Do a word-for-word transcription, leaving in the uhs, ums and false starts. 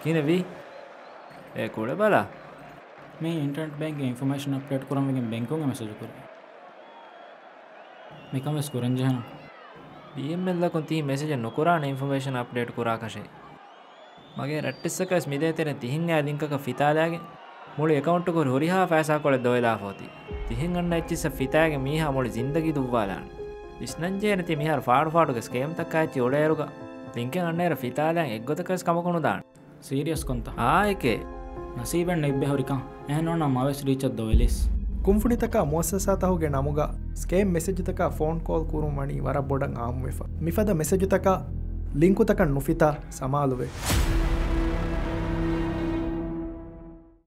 ކިހިނެއްވީ؟ އޭ ކުޅެ ބަލާ. މި އިންޓަރނެޓް ބޭންކްގެ އިންފޮމޭޝަން އަޕްޑޭޓް ކުރަން ވެގެން ބޭންކުންގެ މެސެޖު ކުރި. މިކަން ވެސް ކުރަން ޖެހޭނު. ބީއެމްއެލްއަކުން ތިހިން މެސެޖެއް ނުކުރާނެ އިންފޮމޭޝަން އަޕްޑޭޓް ކުރާކަށެއް. މަގޭ ރައްޓެއްސަކަސް މިދޭތެރެން ތިހިން އާ ލިންކަކަށް ފިތާލާގެން މުޅި އެކައުންޓު ކުރި ހުރިހާ ފައިސާކޮޅެއް ދޮވެލާފަ އޮތީ. ތިހެން އަންނަ އެއްޗިއްސަށް ފިތާގެން މީހާ މުޅި ޒިންދަގީ ދުއްވާލާނެ. ވިސްނަންޖެހޭނެތީ މިހާރު ފާޑުފާޑުގެ ސްކޭމްތަކާ އެއްޗި އުޅޭއިރުގަ ލިންކެއް އަންނައިރު ފިތާލާން އެއްގޮތަކަސް ކަމަކު ނުދާނެ. ސީރިއަސް ކޮންތަ؟ އާއެކޭ. ނަސީބެއް ނެތް ބޭ ހުރިކަން. އެހެން ނޯންނަ މަވެސް ރީޗަށް ދޮވެލީސް. ކުންފުނިތަކާ މުއައްސަސާތަހުގެ ނަމުގަ ސްކޭމް މެސެޖުތަކާ ފޯން ކޯލް ކުރުން ވަނީ ވަރަށް ބޮޑަށް އާއްމުވެފަ. މިފަދަ މެސެޖުތަކާ ލިންކުތަކަށް ނުފިތާ ސަމާލުވޭ.